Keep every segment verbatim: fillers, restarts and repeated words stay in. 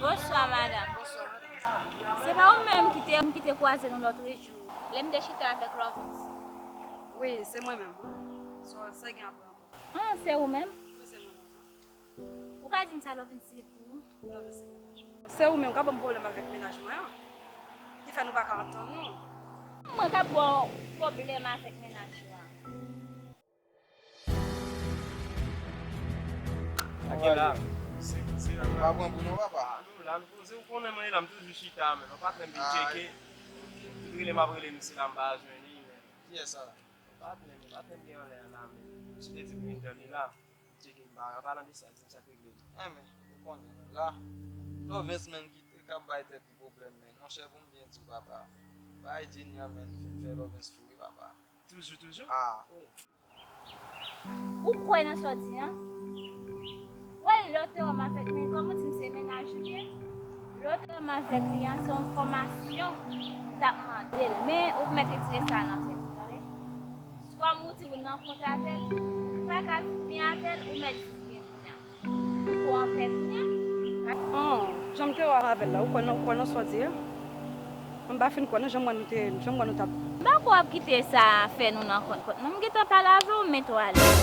Bonswa, madanm. Se pa ou menm ki te, ki te kwaze nou lòt jou, lè m te chita avèk Lovens? Wi, se mwen menm. Sa, sa gen apre ankò? Ah, se ou menm? Wi, se mwen menm. Ou ka di m sa Lovens se pou ou? Lovens se mennaj mwen. Se ou menm k ap ban m pwoblèm avèk mennaj mwen an, ki fè nou pa ka antann nou. Mwen k ap ba w pwoblèm avèk mennaj ou a? Ake la. Se, se la. Pa pran pou nou, papa. Nou la, nou poze, ou konnen mwen la, m toujou chita, men yon patnè m vin tcheke. Tout rele m ap rele misye la, m pa jwenn li, men. Kiyès sa? Patnè m, patnè m gen anlè a la, men. Misye te di m vin jwenn li la. Tcheke m pa, an palan de sa, di m sa k regle. Enben, ou konnen, la, Lovens, men, ki te k ap bay tèt li pwoblèm, men. Monchè, pou m byen di w, papa. Bay Jenny an, men, fin fè Lovens fou, wi, papa. Toujou, toujou? Ah. Ou kwè nan sa w di an? Wè, lè w te wè m avèk, men kòman w di m se mennaj ou ye? Lè w te wè m avèk li an, se yon enfòmasyon m t ap mande l. Men ou mèt retire sa nan tèt ou, tande? Kòm ou di ou nan kont avè l, ou pa ka vin byen avè l, ou mèt di l byen kounye a. Ou anpè kounye a? Oh, jan m te wè w avè l la, ou kwè nan, ou kwè nan sa w di a? Mwen m pa fin kwè non, jan m wè nou te, jan m wè nou t ap. M pa kwè w ap kite sa fè nou nan kont kont non. M gentan pale avè w, m mete w alèz.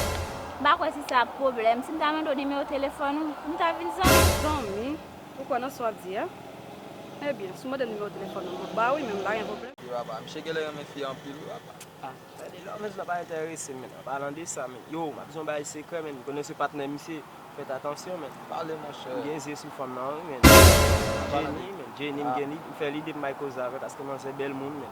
M pa kwè si sa ap pwoblèm. Si m ta mande w nimewo telefòn ou, m ta vin zanmi. Zanmi? Ou kwè nan sa w ap di a? Ebyen, si w mande m nimewo telefòn ou, m ap ba w wi, men m pa gen pwoblèm. Wi, papa. Misye genlè renmen fi anpil, wi, papa. Ah, tande, Lovens la pa enterese m, men. An palan de sa, men. Yo, m ap di yon bagay sekrè, men. M konnen se patnè misye. Fèt atansyon, men. Pale, monchè. M gen zye sou fanm nan, wi, men. Jenny, men. Jenny, m gen li, m fè lide pou m al koze avè l, paske manzè bèl moun, men.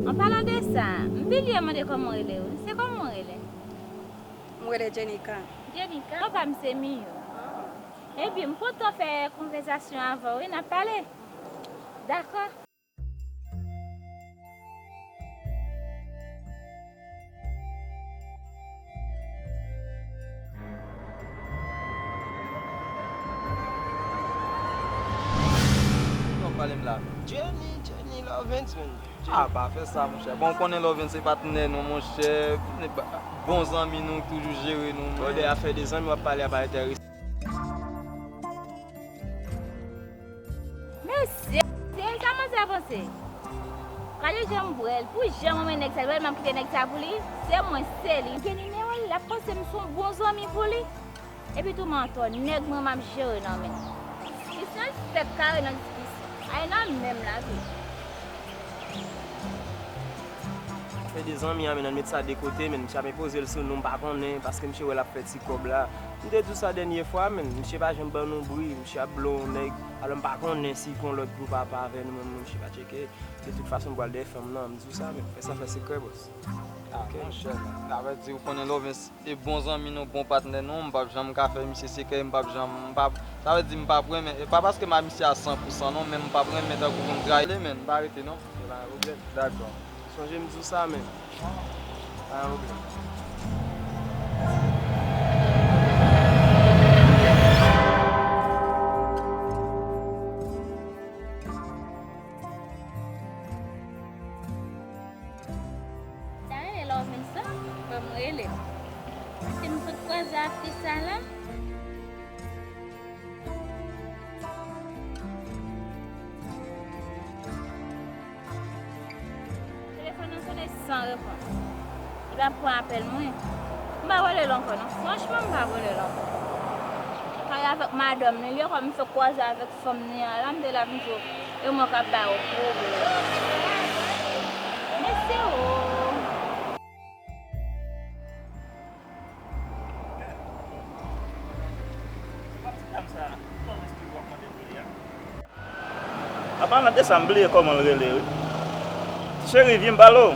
An palan de sa, m bliye mande kòman w rele, wi. Se kòman w rele? M rele Jenica. Jenica? Non pa m se Miyo. Ebyen, m kontan fè konvèsasyon avè w, wi, n ap pale. Dakò. Kòman w pale m la? Jenny, Jenny, Lovens, men. Ah, pa fè sa, monchè. Bon, ou konnen Lovens se patnè nou, monchè. Bon zanmi nou, toujou jere nou, men. Brother, afè de zanmi w ap pale a pa enterese. Mesye, se sa manzè panse. Gade jan m bwè l. Pou jan mwen men nèg sa, li pa wè m ap kite nèg sa pou li. Se mwen, se li. M gen nimewo l, l ap panse m se yon bon zanmi pou li. Epi tou mantò, nèg mwen m ap jere nan men l. Diskisyon, l fèk kare nan diskisyon. Ay nan menm lavi. Afè de zanmi an, men, ann met sa de kote, men, misye ap enpoze l sou nou, m pa konnen, paske misye wè l ap fè ti kòb la. M te di w sa dènye fwa, men, misye pa janm ban nou bri, misye ap blo yon nèg, alò m pa konnen si l gon lòt gwo papa avè nou, men, men misye pa tcheke. De tout fason, m pral dèyè fanm nan, m di w sa, men, fè sa fè sekrè, bòs. Ah, monchè, men, sa vle di ou konnen Lovens. E bon zanmi nou, bon patnè nou, m p ap janm ka fè misye sekrè, m p ap janm, m p ap, sa vle di m p ap renmen, e pa paske m ak misye a san pou san non, men m p ap renmen tankou pou m trayi li, men m pa rete non, se pa yon pwoblèm. Dakò. Sonje m di w sa, men pa yon pwoblèm. Ta rele Lovens la, ban m rele l. Si m fout kwaze ak fi sa la. Telefòn nan sonnen san repons. Li pa pran apèl mwen. M pa rele l ankò non. Franchman, m pa rele l ankò. Kay avèk madanm li, li ankò m fèk kwaze avèk fanm li an la, m te la vin di w, e mwen k ap ba yo pwoblèm. Mesye o! An palan de sa, m bliye kòman l rele, wi. Cheri, vin m pale w.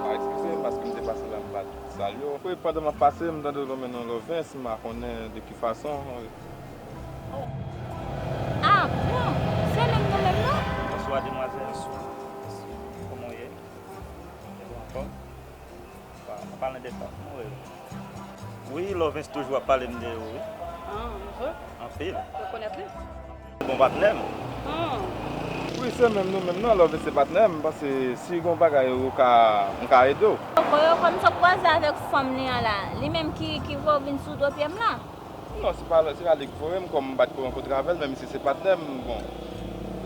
Ah, eskize m paske m te pase la, m pa t salye w. Wi, pandan m ap pase, m tande w lonmen non Lovens, m pa konnen de ki fason. Ah, bon, se menm nou menm non? Bonswa, demwazèl. Bonswa. Kòman w ye? Ou anfòm? Waw, Pale de pa, mwen. Wi, Lovens toujou ap pale m de ou, wi. Ah, vre? Anpil. Rekonèt li? Bon patnè m. Ah. Wi, se menm nou menm nan, Lovens se patnè m, paske si gon bagay ou ka, m ka ede w. Kòm, kòm sa kwaze avèk fanm li an la, li menm ki, ki voye w vin sou do pye m la? Non, se pa, se pa li k voye m, kòm m pa t ko rankontre avè l, men misye se patnè m, bon.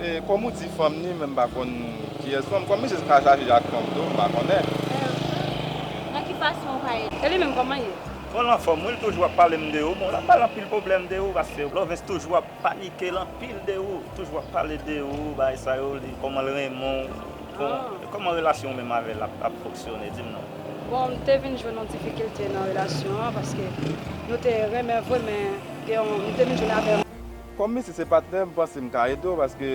E, kòm ou di fanm ni, men m pa konn kiyès fanm. Kòm misye ka chaje ak fanm tou, m pa konnen. Nan ki fason ou ka ede? E li menm, kòman l ye? Bon, l anfòm, wi, l toujou ap pale m de ou. Bon, l ap pale anpil pwoblèm de ou, paske Lovens toujou ap panike l anpil de ou, toujou ap pale de ou, bagay sa yo, li, kòman l renmen w. Bon, kòman relasyon w menm avè l ap, ap fonksyone? Di m non. Bon, m te vin jwenn yon difikilte nan relasyon an, paske nou te renmen vre, men gen yon, m te vin jwenn avè yon. Kòm misye se patnè m, m panse m ka ede w, paske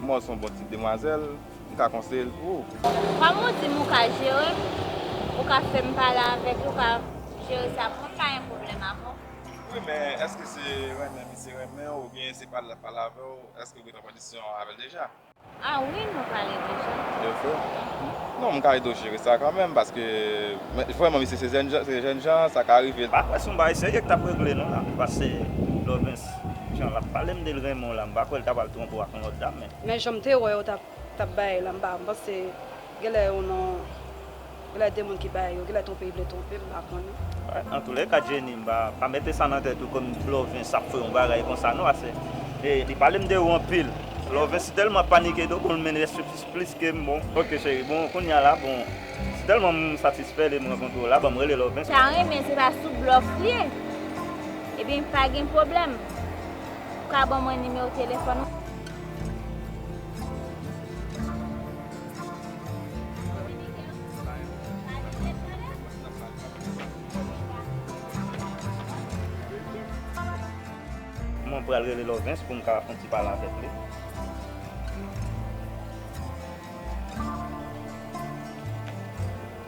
m wè w se yon bon ti demwazèl, m ka konseye l pou ou. Kòm ou di m ou ka jere m, ou ka fè m pale avèk li, ou ka jere sa pou mwen, m pa gen pwoblèm avè w. Wi, men èske se renmen misye renmen w, oubyen se pale l ap pale avè w, èske w gentan pran desizyon avè l deja? Ah wi, nou pale deja. Yo fè? Non, m ka ede w jere sa kanmenm, paske, men, vrèman, misye se jèn jan, se jèn jan, sa ka rive. M pa kwè se yon bagay serye k t ap regle non la, paske Lovens, jan l ap pale m de l renmen w la, m pa kwè l ta pral twonpe w ak yon lòt dam, men. Men jan m te wè yo t ap, t ap bay la, m pa, m panse genlè yo non. Genlè de moun ki bay yo, genlè twonpe, li vle twonpe, m pa konnen. Antoulèka, Jenny, m pa, pa mete sa nan tèt ou kòm Lovens ap fè yon bagay konsa non, paske, e, li pale m de ou anpil. Lovens tèlman panike de ou, bon, l mennen siplis ke m, bon. Ok, cheri, bon, kounye a la, bon, si tèlman m satisfè lè m rankontre w la, ban m rele Lovens. Sa renmen, se pa sou blòf li ye. Ebyen, pa gen pwoblèm. Ou ka ban mwen nimewo telefòn ou? Mwen pral rele Lovens pou m ka fè yon ti pale avèk li.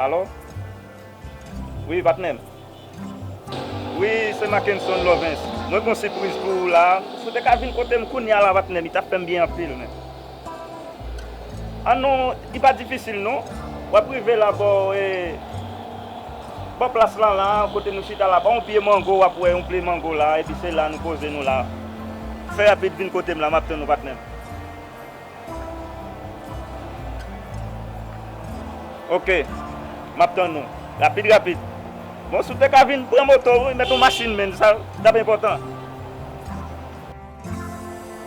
Alo? Wi, patnè m. Wi, se Mackenson Lovens. Mwen gon sipriz pou ou la. Si w te ka vin kote m kounye a la, patnè m, li t ap fè m byen anpil, men. Ah non, li pa difisil non. W ap rive la bò, e, bò plas lan la, kote nou chita la, bò yon pye mango, w ap wè yon pye mango la, epi se la nou poze nou la. Fè rapid, vin kote m la, m ap tann ou, patnè m. Ok, m ap tann ou. Rapid, rapid. Bon, si w te ka vin pran moto w, wi, mete yon machin, men, sa t ap enpòtan.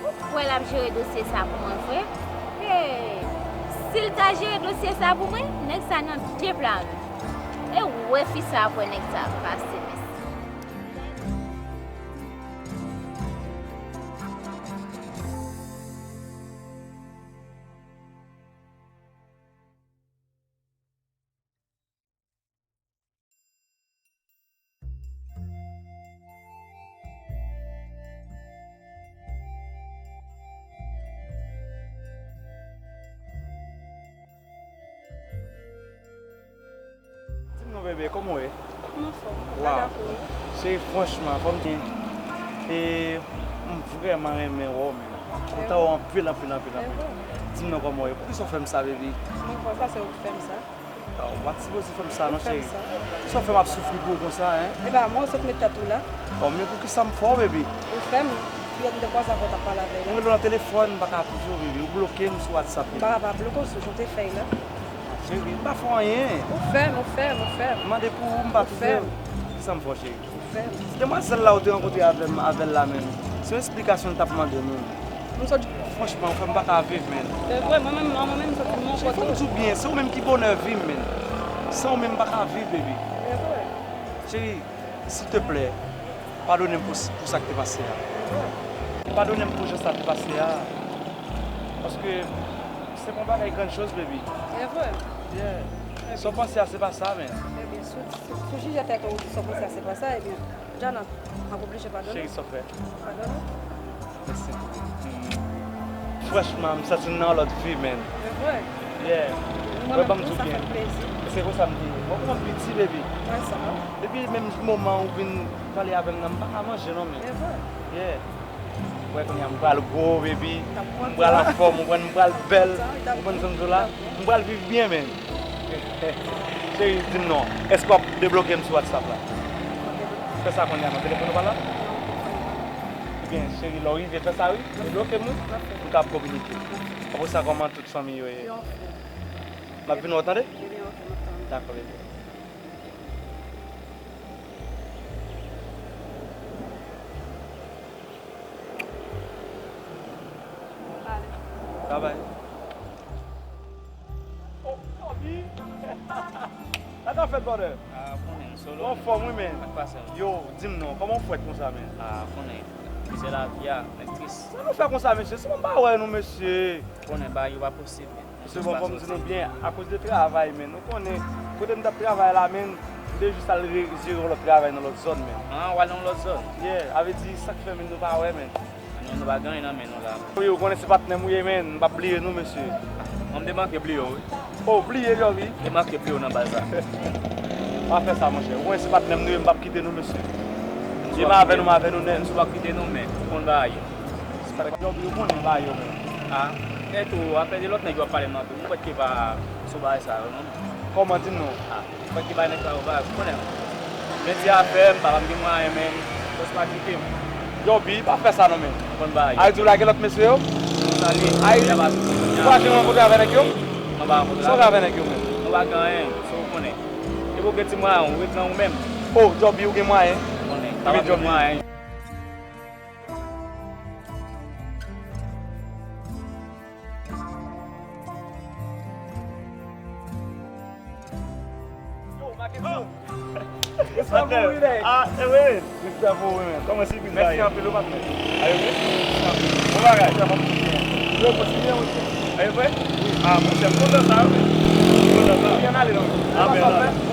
Ou kwè l ap jere dosye sa pou mwen vre? Hey, si l ta jere dosye sa pou mwen, nèg sa nan de pla menm. E w wè fi sa ap wè nèg sa ap pase, mesye. Di m non, bebe, kòman w ye? M anfòm. Waw. Cheri, franchman, fò m di, e, m vrèman renmen wè w, men. Kontan wè w anpil, anpil, anpil, anpil. Di m non, kòman w ye? Poukisa w fè m sa, baby? M anfòm, sa se ou ki fè m sa. Oh, w pa t sipoze fè m sa, non, cheri. Poukisa w fè m ap soufri pou ou konsa, en? E pa mwen, ou sot met tèt ou la. Oh, men poukisa m fè w, baby? Ou fè m. Yè m te kwaze avè w, t ap pale avè w. Mwen rele w nan telefòn, m pa ka twouve w, baby. Ou bloke m sou WhatsApp, baby. M pa ka pa bloke w, se jan w te fè l la. Cheri, m pa fè w anyen. Ou fè m, ou fè m, ou fè m. M mande pou ou, m pa twouve w. Ou fè m. Kisa m fè w, cheri? Ou fè m. Ti demwazèl la ou te rankontre avè m, avè l la menm, se yon esplikasyon l t ap mande m, wi. M sot di. Franchman, ou fè m pa ka viv, men. Se vre, mwen menm, mwen menm, m santi m yon kote. Fò m di w byen, se ou menm ki bonè vi m, men. San ou menm, m pa ka viv, baby. Se vre. Cheri, silteplè, padone m pou, pou sa k te pase a. Padone m pou jan sa te pase a. Paske se pa yon bagay grann choz, baby. Se vre. Yeah. Sa w panse a, se pa sa, men. Ebyen, si w, si w jije tèt ou, sa w panse a, se pa sa, ebyen, Jana, m ap oblije padone. Cheri, sa w fè? Padone. Mèsi anpil. Mm. Franchman, m santi m nan yon lòt vi, men. Se vre. Yeah. Mwen menm tou, sa fè m plezi. Se konsa m te ye. Mwen kòman m piti, baby. Mwen sa. Depi menm moman ou vin pale avè m nan, m pa ka manje non, men. Se vre. Yeah. Ou wè kounye a m pral gwo, baby. M pral anfòm, ou konprann, m pral bèl. Ou konprann sa m di w la? M pral viv byen, men. Cheri, di m non, èske w ap debloke m sou WhatsApp la? Fè sa kounye a non, telefòn ou pa la? Ebyen, cheri, lè w rive, fè sa wi, debloke m wi, pou n ka ap kominike. Apre sa, kòman tout fanmi yo ye? M ap vin wè w, tande? Dakò, bebe. Travay. Oh, Bobby! Sa k ap fèt, brother? Ah, konnen, solo. Ou anfòm, wi, men. Sa k pase, man? Yo, di m non, kòman w fwèt konsa, men? Ah, konnen. Se lavi a, nèg tris. Sa nou fè konsa, mesye? Se bon, m pa wè nou, mesye. Konnen, bagay yo pa posib, men. Mesye, bon, fò m di nou byen, akoz de travay, men. Nou konnen, kote m t ap travay la, men, m te jis al re-, jere yon lòt travay nan lòt zòn, men. Ah, w al nan yon lòt zòn? Yeah, sa vle di, sa k fè, men, nou pa wè, men. Nou, nou pa gen anyen nan men nou la. Wi, ou konnen se patnè m ou ye, men, m p ap bliye nou, mesye. Mwen, m te manke bliye w, wi. Oh, bliye, Bobby. M te manke bliye w nan baz la. Pa fè sa, monchè. Ou konnen se patnè m nou ye, m p ap kite nou, mesye. Si m avè nou, m avè nou nèt. Menm si w pa kite nou, men ou konn bagay yo. Bobby, ou konnen bagay yo, men. Ah, e tou, afè de lòt nèg yo ap pale m nan tou. M kwè ke pa sou bagay sa yo, non. Kòman, di m non? Ah, m kwè ke bagay nèg sa yo pa, ou konnen. Men ti afè m, papa m gen mwayen, men fòs pa kite m. Bobby, pa fè sa non, men. Ou konn bagay yo. Ayiti, w lage lòt mesye yo? Ayiti, ou pa janm rankontre avè nèg yo? Mwen pa rankontre avè nèg yo, men. Mwen pa gen anyen, se ou konnen. Depi w gen ti mwayen, ou ret nan ou menm. Oh, Bobby, ou gen mwayen? Ou konnen, papa m gen mwayen. Yo, Makenson. Respè pou ou, nèg. Ah, e wi. Respè pou ou, men. Kòman sipriz la ye? Mèsi anpil, wi, patnè. Ayo, wi. Bon bagay. Yo, kontinye, monchè. E vre? Wi. Ah, monchè, m kontan sa, wi. M kontan sa. Byen ale, non. Ah, byen ale.